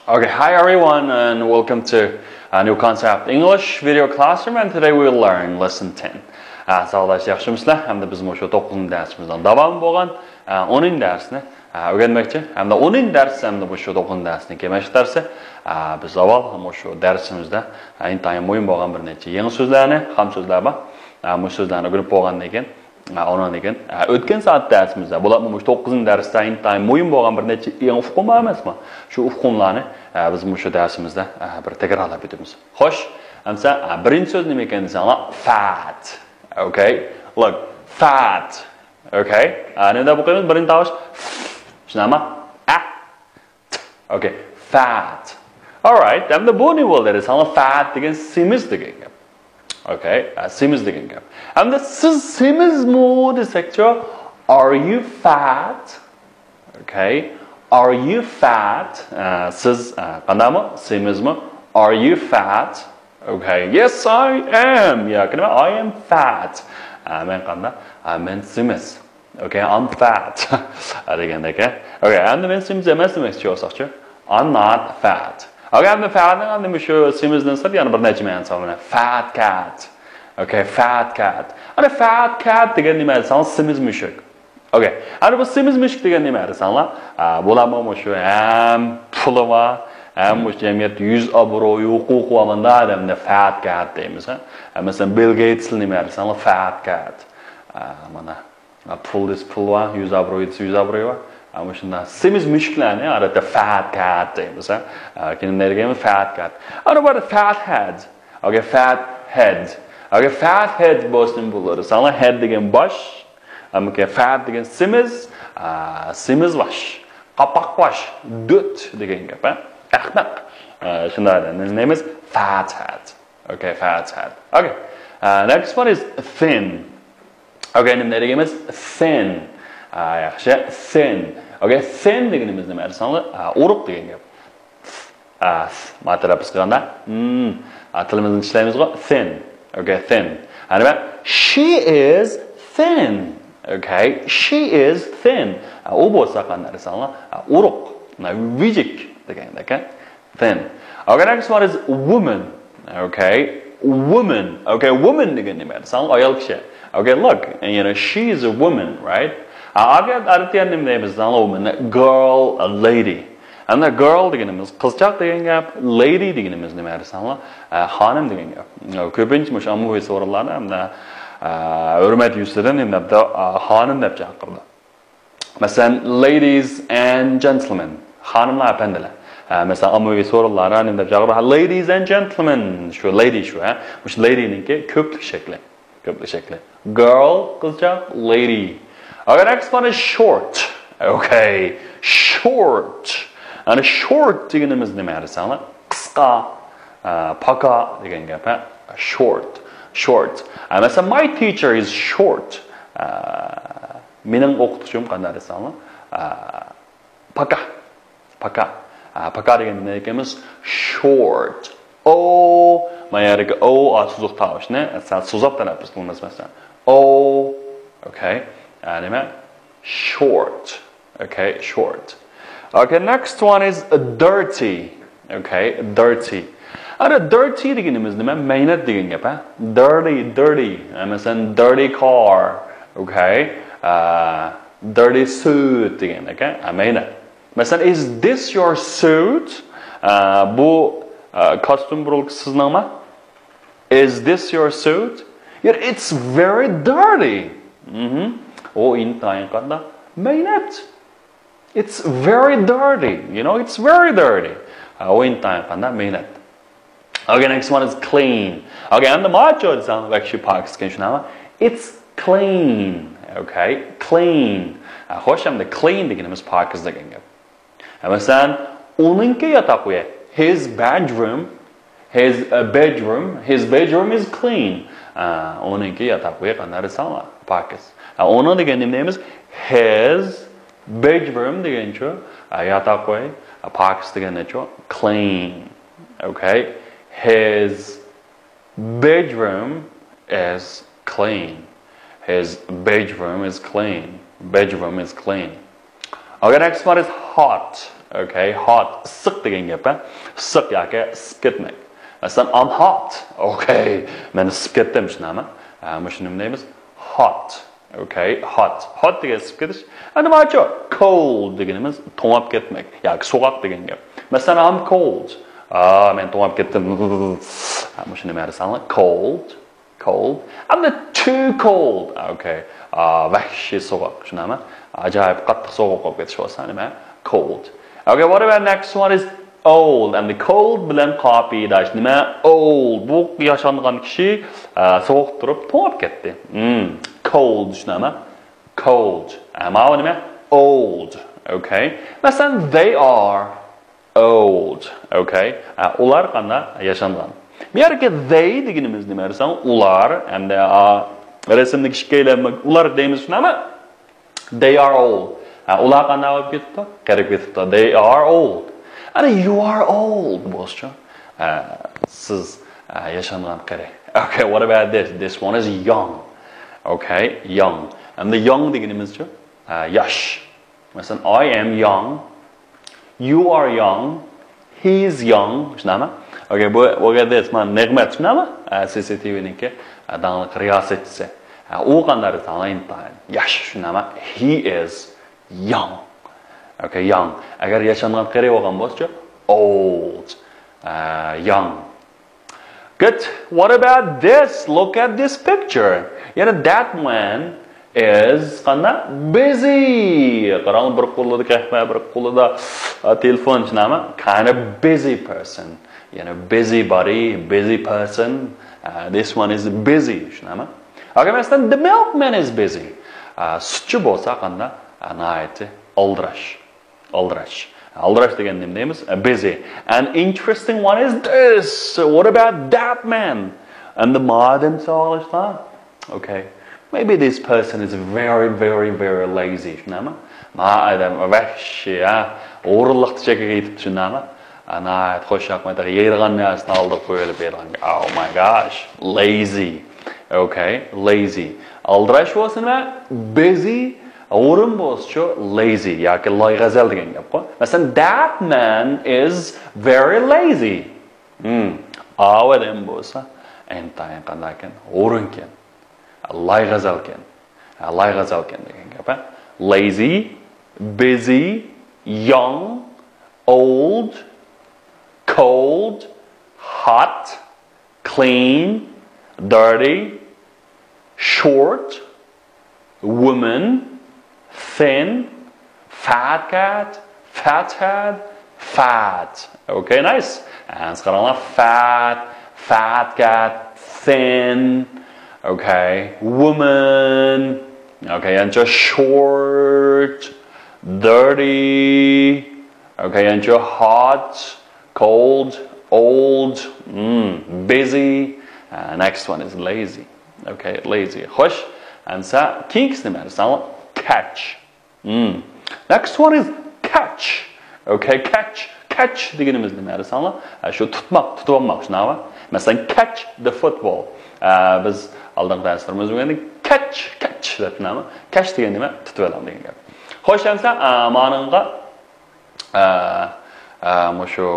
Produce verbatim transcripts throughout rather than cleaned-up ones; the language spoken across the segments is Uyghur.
Okay, hi everyone and welcome to a new concept English video classroom, and today we learn lesson ten. ئە، ساۋاقداش، ياخشىمۇسىلەر؟ ھەمدە بىز مۇشۇ توققۇزىنچى دەرسىمىزنىڭ داۋامى بولغان، ئە، ئونىنچى دەرسنى، ئە، ئۆگەنمەكچى. ھەمدە ئونىنچى دەرس، ھەمدە مۇشۇ توققۇزىنچى دەرسنىڭ كېڭەشلىك دەرسى. ئە، بىز ئاۋۋال مۇشۇ دەرسىمىزدە، ئە، ئىنتايىن مۇھىم بولغان بىر نەچچە يېڭى سۆزلەرنى، خام سۆزلەر بار. ئە، مۇشۇ سۆزلەرنى ئۆگىنىپ بولغاندىن كېيىن، ئە، ئۇنىڭدىن كېيىن، ئە، ئۆتكەن سائەت دەرسىمىزدە، بولۇپمۇ مۇشۇ توققۇزىنچى دەرستە ئىنتايىن مۇھىم بولغان بىر نەچچە يېڭى ئۇقۇم بار ئەمەسمۇ؟ شۇ ئۇقۇملارنى، ئە، بىز مۇشۇ دەرسىمىزدە، ئە، بىر تەكرارلاپ ئۆتىمىز. خوش، ئەمسە، ئە، بىرىنچى سۆز نېمە ئىكەن دېسەڭلار، فەت. ئوكەي؟ Look، فەت. ئوكەي؟ ئە، نېمە دەپ ئوقۇيمىز؟ بىرىنچى تاۋۇش. شۇنداقمۇ؟ ئە. ئوكەي، فەت. Alright، ئەمدى بۇ نېمە بولدى دېسەڭلار، فەت دېگەن سېمىز دېگەن گەپ. ئوكەي، ئە، سېمىز دېگەن گەپ. ئەمدى سىز سېمىزمۇ دېسەكچۇ؟ Are you fat? ئوكەي. Are you fat? ئە، سىز، ئە، قانداقمۇ؟ سېمىزمۇ؟ Are you fat? Okay, yes, I am. ياكى نېمە؟ I am fat. ئە، مەن قانداق؟ ئە، مەن سېمىز. Okay, I'm fat. ئە، دېگەندەك، ئە. Okay، ئەمدى مەن سېمىز ئەمەس دېمەكچى بولساقچۇ؟ I'm not fat. Okay، ئەمدى فەتنىڭ ئەمدى مۇشۇ سېمىزدىن سىرت يەنە بىر نەچچە مەنىسى بار. Fat cat. Okay, fat cat. ئەنە fat cat دېگەن نېمە دېسەڭ، سېمىز مۈشۈك. ئوكەي. ئەنە بۇ سېمىز مۈشۈك دېگەن نېمە دېسەڭلار؟ ئە، بۇلارمۇ مۇشۇ ھەم پۇلى بار، ھەم مۇشۇ جەمئىيەتتە يۈز ئابرۇيى، ھوقۇقى بار مۇنداق ئادەمنى fat cat دەيمىز، ھە؟ ئە، مەسىلەن، بىل گېيتسنى نېمە دېسەڭلار؟ Fat cat. ئە، مانا. ئە، پۇل دېسە پۇل بار، يۈز ئابرۇي دېسە يۈز ئابرۇي بار. ئە، مۇشۇنداق سېمىز مۈشۈكلەرنى ئادەتتە fat cat دەيمىز، ھە؟ ئە، كېيىن نېمە دېگەن؟ Fat cat. ئەنە بار fat head. ئوكەي، fat head. ئوكەي، fat head بولسا نېمە بولىدۇ دېسەڭلار، head دېگەن باش، ئەمما fat دېگەن سېمىز، ئا، سېمىز باش، قاپاق باش، دۆت دېگەن گەپ، ھە؟ ئەخمەق. ئا، شۇنداق، نېمە دەيمىز؟ Fat head. Okay, fat head. Okay. Uh, next one is thin. Okay، نېمە دېگىنىمىز؟ Thin. ئا، ياخشى. Thin. Okay, thin دېگىنىمىز نېمە دېسەڭلار؟ ئا، ئورۇق دېگەن گەپ. ئا، ما تەلەپپۇز قىلغاندا، م، ئا، تىلىمىزنى چىشلەيمىزغۇ؟ Thin. Okay, thin. ھە، نېمە؟ She is thin. Okay, she is thin. ئا، ئۇ بولسا قانداق دېسەڭلار؟ ئا، ئورۇق. ۋىجىك دېگەندەك. Thin. Okay, next one is woman. Okay, woman. Okay, woman دېگەن نېمە دېسەڭ، ئايال كىشى. Okay, look, you know, she is a woman, right? ئا، ئادەتتە نېمە دەيمىز دېسەڭ، woman, girl, a lady. ئەمدى girl دېگىنىمىز قىزچاق دېگەن گەپ، lady دېگىنىمىز نېمە دېسەڭلار، ئە، خانىم دېگەن گەپ. كۆپىنچە مۇشۇ ئاممىۋى سورۇنلاردا ئەمدى، ئە، ھۆرمەت يۈزىسىدىن نېمە دەپتۇ، ئە، خانىم دەپ چاقىرىدۇ. مەسىلەن، ladies and gentlemen، خانىملار، ئەپەندىلەر. ھە، مەسىلەن، ئاممىۋى سورۇنلاردا نېمە دەپ چاقىرىدۇ؟ Ladies and gentlemen، شۇ lady شۇ، ھە. مۇشۇ lady نىڭكى كۆپلۈك شەكلى. كۆپلۈك شەكلى. Girl، قىزچاق، lady. Okay, next one is short. Okay, short. ئەنە short دېگىنىمىز نېمە دېسەڭلار؟ قىسقا، ئە، پاكا دېگەن گەپ، ھە. Short، short. ئە، مەسىلەن، my teacher is short. ئە، مېنىڭ ئوقۇتقۇچىم قانداق دېسەڭلار، ئا، پاكا. پاكا. ئا، پاكا دېگەندە نېمە دەيمىز؟ Short. O، مانا يەردىكى O، ئا، سوزۇق تاۋۇشنى سەل سوزۇپ تەلەپپۇز قىلىمىز، مەسىلەن. O. Okay. ئا، نېمە؟ Short. Okay, short. Okay, next one is dirty. Okay, dirty. ئەنە dirty دېگىنىمىز نېمە؟ مەينەت دېگەن گەپ، ھە؟ Dirty، dirty. ئە، مەسىلەن، dirty car. Okay. ئە، dirty suit دېگەن، okay. ئە، مەينەت. مەسىلەن، is this your suit? ئە، بۇ، ئە، كاستيۇم بۇرۇلكىسى سىزنىڭمۇ؟ Is this your suit? Yeah, it's very dirty. مهم. ئۇ ئىنتايىن قانداق؟ مەينەت. It's very dirty. You know, it's very dirty. ئە، ئۇ ئىنتايىن قانداق؟ مەينەت. Okay, next one is clean. Okay, ئەمدى ماچۇ دېسەڭ، ۋەھشىي پاكىز ئىكەن، شۇنداقمۇ؟ It's clean. Okay, clean. ئە، خوش، ئەمدى clean دېگىنىمىز پاكىز دېگەن گەپ. ئە، مەسىلەن، ئۇنىڭكى ياتاق ئۆيى. His bedroom. His, uh, bedroom. His bedroom is clean. ئە، ئۇنىڭكى ياتاق ئۆيى قانداق دېسەڭلار؟ پاكىز. ئە، ئۇنىڭ دېگەن نېمە دەيمىز؟ His bedroom دېگەنچۇ؟ ئە، ياتاق ئۆي. ئە، پاكىز دېگەنچۇ؟ Clean. Okay. His bedroom is clean. His bedroom is clean. Bedroom is clean. Okay, next one is hot. Okay, hot. ئىسسىق دېگەن گەپ، ھە؟ ئىسسىق ياكى ئىسسىپ كەتمەك. مەسىلەن، I'm hot. Okay. مەن ئىسسىپ كەتتىم، شۇنداقمۇ؟ ھە، مۇشۇنى نېمە دەيمىز؟ Hot. Okay, hot. Hot دېگەن ئىسسىپ كېتىش. ئەنە ماچۇ cold دېگىنىمىز توڭاپ كەتمەك ياكى سوغۇق دېگەن گەپ. مەسىلەن، I'm cold. ئا، مەن توڭاپ كەتتىم. ھە، مۇشۇنى نېمە دېسەڭلار؟ Cold. Cold. I'm too cold. Okay. ئا، ۋەھشىي سوغۇق. شۇنداقمۇ؟ ئاجايىپ قاتتىق سوغۇق بولۇپ كېتىش بولسا نېمە؟ Cold. Okay, what about next one is old. ئەمدى cold بىلەن قاپىيىداش نېمە؟ Old. بۇ ياشانغان كىشى، ئا، سوغۇق تۇرۇپ توڭاپ كەتتى. Hmm. Cold شۇنداقمۇ؟ Cold. ئا، ماۋۇ نېمە؟ Old. Okay. مەسىلەن، they are old. Okay. ئا، ئۇلار قانداق؟ ياشانغان. بۇ يەردىكى they دېگىنىمىز نېمە دېسەڭ، ئۇلار ھەمدە، ئا، رەسىمدىكى ئىككىيلەن ئۇلار دەيمىز، شۇنداقمۇ؟ They are old. ھە، ئۇلار قانداق بولۇپ كېتىپتۇ؟ قېرىپ كېتىپتۇ. They are old. ئەنە you are old بولسىچۇ؟ ھە، سىز، ھە، ياشانغان قېرى. Okay, what about this? This one is young. Okay, young. ئەمدى young دېگىنىمىزچۇ؟ ھە، ياش. مەسىلەن، I am young. You are young. He is young. شۇنداقمۇ؟ Okay, بۇ، بۇ گەپ دەيسىز، مانا نېغمەت، شۇنداقمۇ؟ ئە، سى سى تى ۋى نىڭكى، ئە، داڭلىق رىياسەتچىسى. ئە، ئۇ قانداق دەيسىز، ئاڭلايىن. ياش، شۇنداقمۇ؟ He is young. Okay, young. ئەگەر ياشانغان قېرى بولغان بولسىچۇ؟ Old. ئە، young. Good. What about this? Look at this picture. يەنە that man is قانداق؟ Busy. قاراڭ، بىر قولىدا قەھۋە، بىر قولىدا، ئا، تېلېفون، شۇنداقمۇ؟ Kind of busy person. يەنە busy body, busy person. ئا، this one is busy. شۇنداقمۇ؟ Okay, مەسىلەن، the milkman is busy. ئا، سۈتچى بولسا قانداق؟ ئا، ناھايىتى ئالدىراش. ئالدىراش. ئالدىراش دېگەن نېمە دەيمىز؟ Busy. An interesting one is this. What about that man? ئەمدى مادەم سوئال قىلىشتا. Okay. Maybe this person is very, very, very lazy. شۇنداقمۇ؟ ما ئادەم ۋەھشىي، ھە؟ ئورۇنلۇقتا چېكىگە يېتىپتۇ، شۇنداقمۇ؟ ناھايىتى خۇش ياقمايدىغان، يەيدىغان نەرسىنى ئالدىغا قويۇلۇپ يەيدىغان. Oh my gosh. Lazy. Okay, lazy. ئالدىراش بولسا نېمە؟ Busy. ئورۇن بولسىچۇ؟ Lazy ياكى لايغەزەل دېگەن گەپقۇ. مەسىلەن، that man is very lazy. Hmm. ئاۋۇ ئادەم بولسا ئىنتايىن قانداقكەن؟ ئورۇنكەن. لايغەزەلكەن. لايغەزەلكەن دېگەن گەپ، ھە؟ Lazy, busy, young, old, cold, hot, clean, dirty, short, woman, thin, fat cat, fat head, fat. Okay, nice. ئەنسە قاراڭلار. Fat, fat cat, thin. Okay, woman. Okay, يەنىچۇ short, dirty. Okay, يەنىچۇ hot, cold, old, mm, busy. Uh, next one is lazy. Okay, lazy. خوش. ئەنسە كېيىنكىسى نېمە دېسەڭلار؟ Catch. Hmm. Next one is catch. Okay, catch. Catch دېگىنىمىز نېمە دېسەڭلار؟ ئە، شۇ تۇتماق، تۇتۇۋالماق، شۇنداقمۇ؟ مەسىلەن، catch the football. ئە، بىز ئالدىنقى دەرسلىرىمىزدە ئۆگەندۇق. Catch, catch دەپ، شۇنداقمۇ؟ Catch دېگەن نېمە؟ تۇتۇۋېلىڭ دېگەن گەپ. خوش، ئەمسە، ئە، مانىڭغا، ئە، ئە، مۇشۇ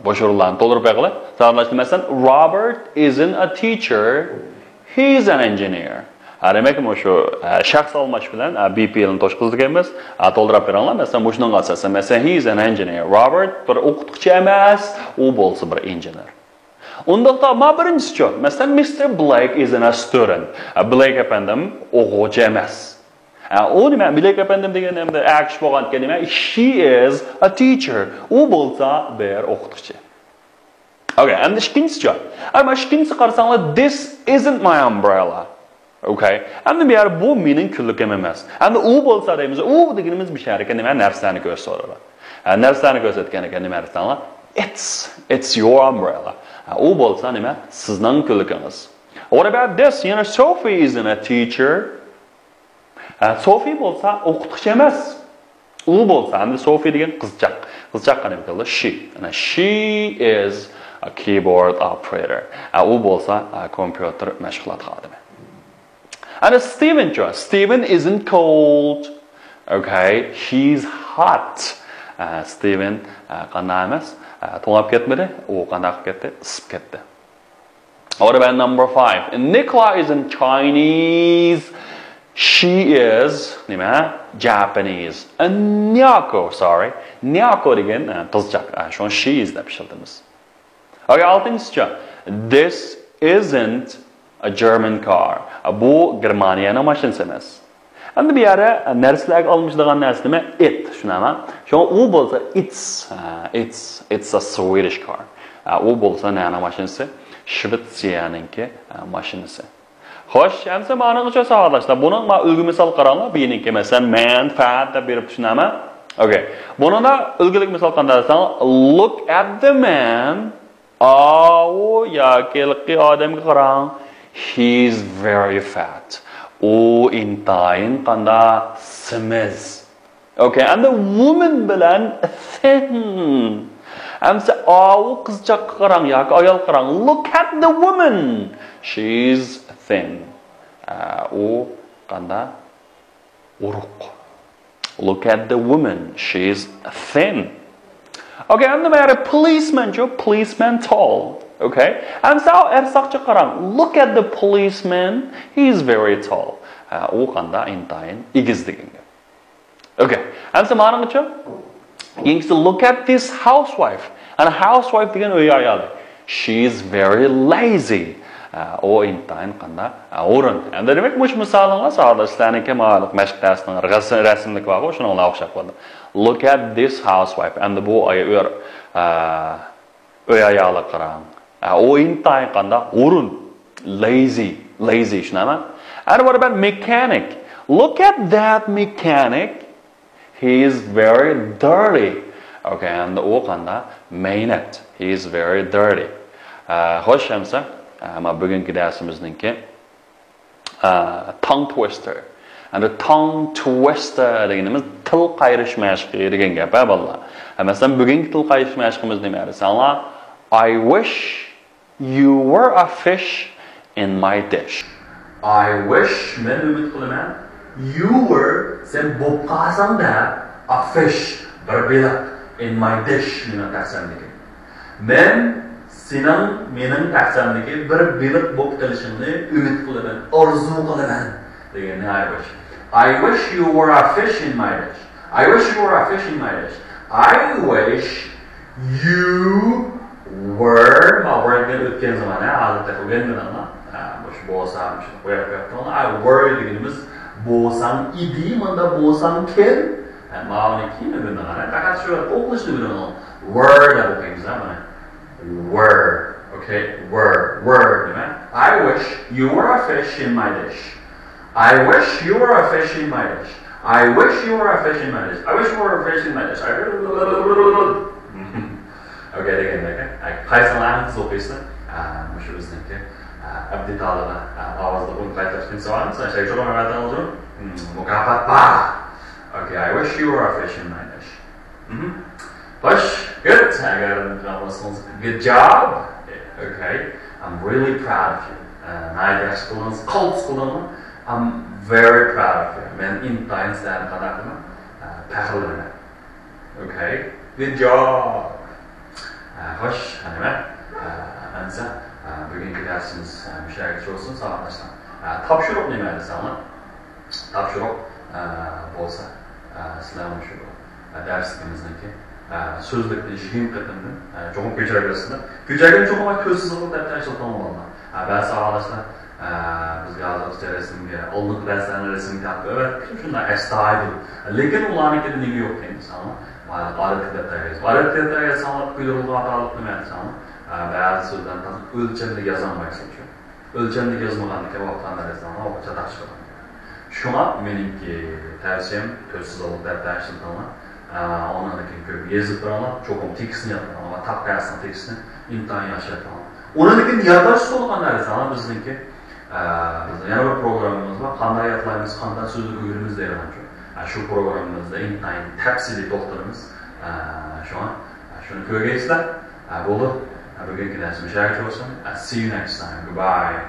بوش ئورۇنلارنى تولدۇرۇپ بېقىلى. سادىلاشتى، مەسىلەن، Robert isn't a teacher, he's an engineer. ھە، دېمەك، مۇشۇ، ھە، شەخس ئالماش بىلەن، ھە، بى پى ئېلنى توشقۇزىدىكەنمىز. ھە، تولدۇراپ بېرىڭلار. مەسىلەن، مۇشۇنىڭغا ئاساسەن، مەسىلەن، he is an engineer. Robert بىر ئوقۇتقۇچى ئەمەس، ئۇ بولسا بىر ئىنژېنېر. ئۇنداقتا، ما بىرىنچىسىچۇ؟ مەسىلەن، Mister Blake isn't a student. ھە، بلېيك ئەپەندىم ئوقۇغۇچى ئەمەس. ھە، ئۇ نېمە؟ بلېيك ئەپەندىم دېگەن ئەمدى ئەكىش بولغانكەن نېمە؟ She is a teacher. ئۇ بولسا بىر ئوقۇتقۇچى. Okay, ئەمدى ئىككىنچىسىچۇ؟ ئەمما ئىككىنچىسى قارىساڭلار، this isn't my umbrella. Okay. ئەمدى بۇ يەر بۇ مېنىڭ كۈنلۈكۈم ئەمەس. ئەمدى ئۇ بولسا دەيمىز، ئۇ دېگىنىمىز بۇ شەرىكە نېمە؟ نەرسىلەرنى كۆرسىتىۋاتىدۇ. ھە، نەرسىلەرنى كۆرسەتكەن ئىكەن، نېمە دەيسەڭلار؟ It's, it's your umbrella. ھە، ئۇ بولسا نېمە؟ سىزنىڭ كۈنلۈكىڭىز. What about this? يەنە Sophie isn't a teacher. ھە، سوفى بولسا ئوقۇتقۇچى ئەمەس. ئۇ بولسا، ئەمدى سوفى دېگەن قىزچاق. قىزچاققا نېمە كېلىدۇ؟ She. ئەنە، she is a keyboard operator. ھە، ئۇ بولسا، ھە، كومپيۇتېر مەشغۇلات خادىمى. ئەنە ستىۋېنچۇ؟ Steven isn't cold. Okay, he's hot. ئە، ستىۋېن، ئە، قانداق ئەمەس، ئە، توڭلاپ كەتمىدى، ئۇ قانداق قىلىپ كەتتى؟ ئىسسىپ كەتتى. What about number five? Nicola isn't Chinese. She is نېمە؟ Japanese. ئە، نياكو، sorry. نياكو دېگەن، ئە، قىزچاق. ئە، شۇڭا she is دەپ ئىشلىتىمىز. Okay, ئالتىنچىسى. This isn't a German car. بۇ گېرمانىيەنىڭ ماشىنىسى ئەمەس. ئەمدى بۇ يەردە نەرسىلەرگە ئالمىشىدىغان نەرسە نېمە؟ It، شۇنداقمۇ؟ شۇڭا ئۇ بولسا it's، it's، it's a Swedish car. ئۇ بولسا نەنىڭ ماشىنىسى؟ شۋېتسىيەنىڭكى ماشىنىسى. خوش، ئەمسە مانىڭغىچە ساۋاقداشلار. بۇنىڭ ما ئۈلگە مىسال قاراڭلار. بىنىڭكى مەسىلەن، man، fat دەپ بېرىپتۇ، شۇنداقمۇ؟ Okay. بۇنىڭدا ئۈلگىلىك مىسال قانداق دېسەڭ، look at the man. ئاۋۇ ياكى ھېلىقى ئادەمگە قاراڭ. He's very fat. ئۇ ئىنتايىن قانداق سېمىز. Okay, and the woman بىلەن thin. ئەمسە ئاۋۇ قىزچاققا قاراڭ ياكى ئايالغا قاراڭ. Look at the woman. She's thin. ئە، ئۇ قانداق؟ ئورۇق. Look at the woman. She's thin. Okay, and the matter policeman چۇ؟ Policeman tall. Okay. ئەمسە ئەر ساقچىغا قاراڭ. Look at the policeman. He's very tall. ئە، ئۇ قانداق؟ ئىنتايىن ئېگىز دېگەن گەپ. Okay. ئەمسە مانىڭغىچە؟ كېيىنكىسى، look at this housewife. ئەنە، housewife دېگەن ئۆي ئايالى. She is very lazy. ئە، ئۇ ئىنتايىن قانداق؟ ئە، ھۇرۇن. ئەمدى دېمەك، مۇشۇ مىسالىڭلار ساۋاقداشلار سىلەرنىڭكى ماۋۇ مەشىق دەرسىنىڭ رەسىم، رەسىملىكى بارغۇ، شۇنىڭغا ئوخشاپ قالدى. Look at this housewife. ئەمدى بۇ ئاي-، ئۆر-، ئە، ئۆي ئايالىغا قاراڭ. ئە، ئۇ ئىنتايىن قانداق؟ ھۇرۇن. Lazy. Lazy، شۇنداقمۇ؟ And what about mechanic? Look at that mechanic. He is very dirty. Okay, and ئۇ قانداق؟ مەينەت. He is very dirty. ئە، خوش، ئەمسە، ئە، ما بۈگۈنكى دەرسىمىزنىڭكى، ئە، tongue twister. And the tongue twister دېگىنىمىز تىل قايرىش مەشىقى دېگەن گەپ، ھە، بالىلار. ھە، مەسىلەن، بۈگۈنكى تىل قايرىش مەشىقىمىز نېمە دېسەڭلار، I wish you were a fish in my dish. I wish، مەن ئۈمىد قىلىمەن، you were، سەن بولۇپ قالساڭ دە، a fish، بىر بېلىق، in my dish، مېنىڭ تەخسەمدىكى. مەن سېنىڭ مېنىڭ تەخسەمدىكى بىر بېلىق بولۇپ قېلىشىڭنى ئۈمىد قىلىمەن، ئارزۇ قىلىمەن، دېگەننى I wish. I wish you were a fish in my dish. I wish you were a fish in my dish. I wish you were، ما بارغان ئۆتكەن زامان، ھە، ھازىر تېخى ئۆگەنمىدىڭلار. ھە، مۇشۇ بولسا، مۇشۇ قويۇپ قويۇپتىڭلار. I were دېگىنىمىز بولساڭ ئىدى، مۇندا بولساڭكەن. ھە، ماۋۇنى كېيىن ئۆگىنىڭلار. ھە، پەقەت شۇ ئوقۇلۇشنى ئۆگىنىڭلار. Were دەپ ئوقۇيمىز، ھە، بۇنى. Were. Okay, were. Were نېمە؟ I wish you were a fish in my dish. I wish you were a fish in my dish. I wish you were a fish in my dish. I wish you were a fish in my dish. I Okay دېگەندەك، ھە؟ قايسىڭلار ئەڭ تېز ئوقۇيسىلەر؟ ھە، مۇشۇ بىزنىڭكى، ھە، ئابدىتالىغا، ھە، ئاۋازلىق ئۇنى قايتۇرۇش نېمىسى بار؟ سەن شەي چوقۇم ئەۋەتىڭىزمۇ؟ مۇكاپات بار. Okay, I wish you were a fish in my dish. خوش، good. ئەگەر قىلالمىسىڭىز، good job. Okay, I'm really proud of you. ناھايىتى ياخشى قىلدىڭىز، قالتىس قىلدىڭىز. I'm very proud of you. مەن ئىنتايىن سىلەرنى قانداق قىلىمەن؟ پەخىرلىنىمەن. Okay, good job. خوش، نېمە؟ ئەمسە، بۈگۈنكى دەرسىمىز مۇشۇ يەرگىچە بولسۇن، ساۋاقداشلار. تاپشۇرۇق نېمە دېسەڭلار؟ تاپشۇرۇق، ئە، بولسا، ئە، سىلەر مۇشۇ، ئە، دەرسلىكىمىزنىڭكى، ئە، سۆزلۈكنى يىگىرمە قېتىمدىن، ئە، چوقۇم كۆچۈرەلەيسىلەر. كۆچۈرگەن چوقۇم كۆز سىزىقلىق دەپتەر ئىشلىتىڭلار بالىلار. ئە، بەزى ساۋاقداشلار، ئە، بىزگە ھازىرغىچە رەسىمگە، ئالدىنقى دەرسلەرنىڭ رەسىمىگە تارتىپ ئەۋەتتى، شۇنداق ئەستايىدىل. لېكىن ئۇلارنىڭكىدە نېمە يوق دېسەڭلار، مانا ئادەتتىكى دەپتەرگە يېزىپ. ئادەتتىكى دەپتەرگە يازساڭلار، قۇيرۇقلۇق خاتالىق نېمە دېسەڭلار، ئە، بەزى سۆزلەرنى تازا ئۆلچەملىك يازالمايسىلەر. ئۆلچەملىك يازمىغاندىكىن ۋاقىت ئاندىن ئەسلىڭلار ۋاقىت چاتاق چىقىدۇ. شۇڭا مېنىڭكى تەۋسىيەم تۆت سىزىقلىق دەپتەر ئىشلىتىڭلار. ئە، ئۇنىڭدىن كېيىن كۆپ يېزىپ بېرىڭلار. چوقۇم تېكىستنى يادلاڭلار. تاق دەرسنىڭ تېكىستىنى ئىنتايىن ياخشى يادلاڭلار. ئۇنىڭدىن كېيىن يادلاش ئۇسۇلى قانداق دېسەڭلار، بىزنىڭكى، ئە، بىزنىڭ يەنە بىر پروگراممىمىز بار. قانداق يادلايمىز، قانداق سۆزلۈك ئۆگىنىمىز دەيدىغان شۇ. ئە، شۇ پروگراممىمىزدا ئىنتايىن تەپسىلىي توختىلىمىز. ئە، شۇڭا، ئە، شۇنى كۆرگەيسىلەر. ئە، بولدى. ئە، بۈگۈنكى دەرسىمىز شۇ يەرگىچە بولسۇن. ئە، see you next time. Goodbye.